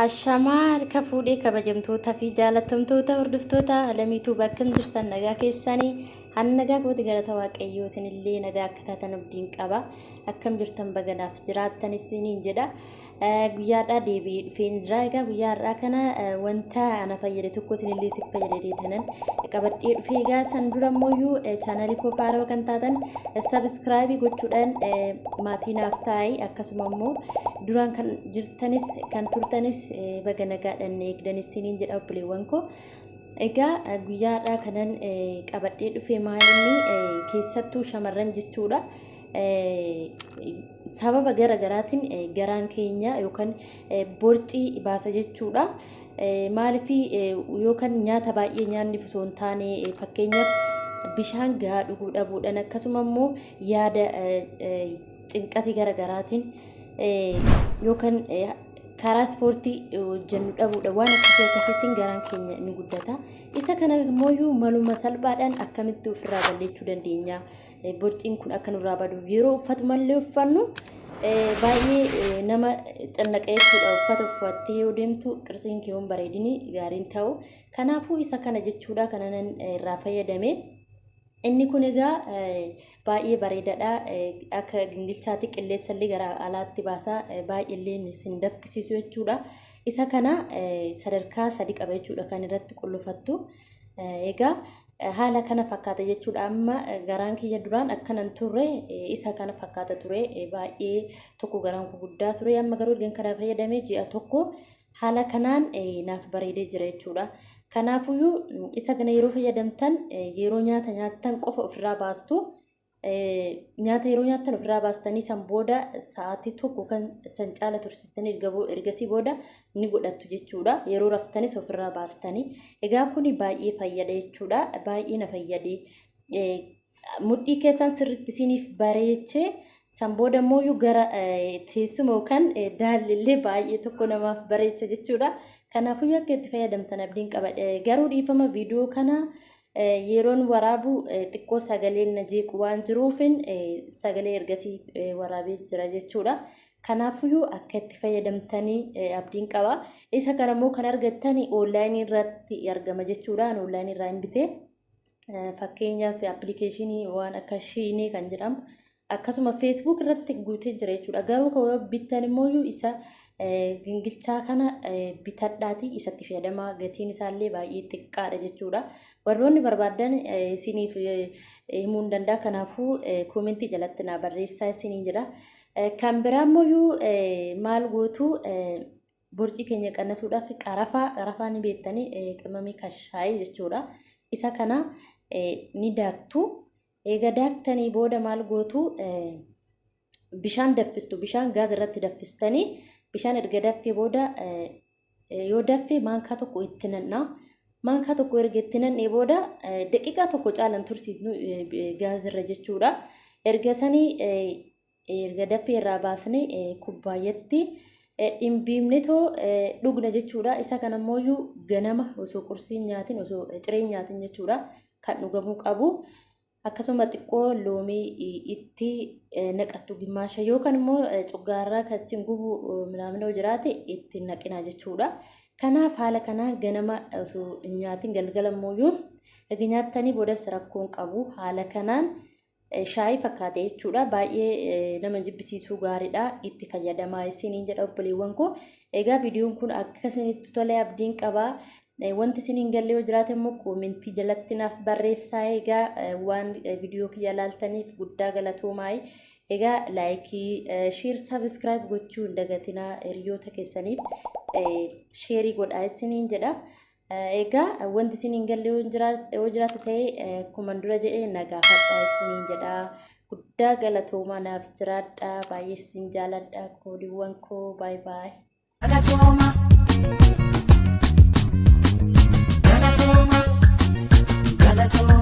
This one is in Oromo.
Ashamaa harka fuudhee kabajamtoota fi jaalatamtoota hordoftoota Alamiituu bakkam jirtan nagaa keessanii an nagaa kooti galata waaqayyoo isinillee nagaa akka taatan abdiin qaba akkam jirtan baganaaf jiraattan isiniin jedha guyyaadhaa deebi'ee dhufeen jira egaa guyyaa har'aa kana wanta ana fayyade tokko isinillee isin fayyade deetanan qabadhee dhufee egaa san dura immoo chaanaalii koo faaroo kan taatan sabiskiraayibii gochuudhaan maatii naaf taa'ii akkasuma immoo duraan kan jirtanis kan turtanis baga nagaadhaan eegdan isiniin jedha obboleewwan koo. Egaa guyyaa har'aa kanan qabadhee dhufe maalinni keessattuu shamarran jechuudha. Sababa gara garaatiin garaan keenya yookaan borcii baasa jechuudha. Maaliif yookaan nyaata baay'ee nyaanni osoo hin taane fakkeenyaaf bishaan gahaa dhuguu dhabuudhaan akkasuma immoo yaada cinqatii gara garaatiin yookaan karaa ispoortii hojjennu dhabuudha waan akkasii akkasittiin garaan keenya ni guddata. Isa kana immoo maluma salphaadhaan akkamitti ofirraa balleessuu dandeenya? Borciin kun akka nurraa badu yeroo uffatumallee uffannu baay'ee nama cannaqa jechuudha. Uffata uffattee yoo deemtu qirtsiin kee hin bareedini gaariin ta'u. Kanaafuu isa kana jechuudha kanan irraa fayyadame. Inni kun egaa baay'ee bareedaadha. Akka gingilchaatti qilleensallee gara alaatti baasa. Baay'eellee sin dafqisiisu jechuudha. Isa kana sadarkaa sadi qaba jechuudha kan irratti qullufattu. Egaa haala kana fakkaata jechuudha. Amma garaan kiyya duraan akkanan turre isa kana fakkaata ture. Baay'ee tokko garaan koo guddaa ture. Amma garuu ergan kana fayyadamee ji'a tokko haala kanaan naaf bareedee jira jechuudha. Kanaafuyyuu isa kana yeroo fayyadamtan yeroo nyaata nyaattan qofa ofirraa baastu. Nyaata yeroo nyaattan ofirraa baastanii san booda sa'aatii tokko kan san caala tursiistanii ergasii booda ni godhattu jechuudha. Yeroo raftanis ofirraa baastanii. Egaa kuni baay'ee fayyada jechuudha. Baay'ee na fayyade. Mudhii keessan sirriitti isiniif bareechee san booda immoo gara teessuma yookaan daallillee baay'ee tokko namaaf bareecha jechuudha. Kanaafuu akka itti fayyadamtan abdiin qaba. Garuu dhiifama viidiyoo kana yeroon waraabu xiqqoo sagaleen na jeequ waan jiruufin sagalee ergasii waraabee jira jechuudha. Kanaafuu akka itti fayyadamtanii abdiin qaba. Isa kana immoo kan argattani onlaayinii irratti argama jechuudha. Onlaayinii irraa hin bitee. Fakkeenyaaf appilikeeshinii waan akka shiinii kan jedhamu akkasuma feesbuuk irratti guutee jira jechuudha. Garuu kan yoo bittan immoo isa gingilchaa kana bitadhaatii isatti fayyadamaa gatiin isaallee baay'ee xiqqaadha jechuudha. Warroonni barbaadan isiniif himuu hin danda'a. Kanaafuu koomentii jalatti naa barreessaa isiniin jedha. Kan biraa immoo maal gootu borcii keenya qannasuudhaaf qarafaa qarafaa ni beektanii qimamii kashaayii jechuudha. Isa kana ni daaktu. Eega daaktanii booda maal gootu bishaan daffistu. Bishaan gaaza irratti daffistanii bishaan erga daffee booda yoo daffe maankaa tokko itti nanna. Maankaa tokko erga itti nannee booda daqiiqaa tokko caalan tursiisnu gaaza irra jechuudha. Erga sanii erga daffee irraa baasne kubbaayyatti dhimbiimnetoo dhugna jechuudha. Isa kana immoo ganama osoo qursii nyaatin osoo ciree nyaatin jechuudha kan dhugamuu qabu. Akkasuma xiqqoo loomii itti naqattu gimmaasha yookaan immoo cuggaarraa kan isin gubu minaaminoo jiraate itti naqina jechuudha. Kanaaf haala kanaan ganama osoo hin nyaatin galgala immoo erga nyaattanii boodas rakkoon qabu haala kanaan shaayii fakkaate jechuudha. Baay'ee nama jibbisiisuu gaariidha. Itti fayyadamaa isiniin jedha obboleewwan koo. Egaa viidiyoon kun akka isinitti tole abdiin qaba. Wanti isin hin galle yoo jiraate immoo koomentii jalatti naaf barreessaa. Egaa waan viidiyoo kiyya ilaaltaniif guddaa galatoomaa. Egaa laayikii, sheer, sabiskiraayib gochuu hin dagatinaa hiriyoota keessaniif sheerii godhaa isiniin jedha. Egaa wanti isin hin galle yoo jiraate ta'e akkuma dura jedhe na gaafadhaa isiniin jedha. Guddaa galatoomaa naaf jiraadhaa. Baay'ee isin jaaladha. Koodiiwwan koo baay baay. Galatooma. Galatooma. Galatooma.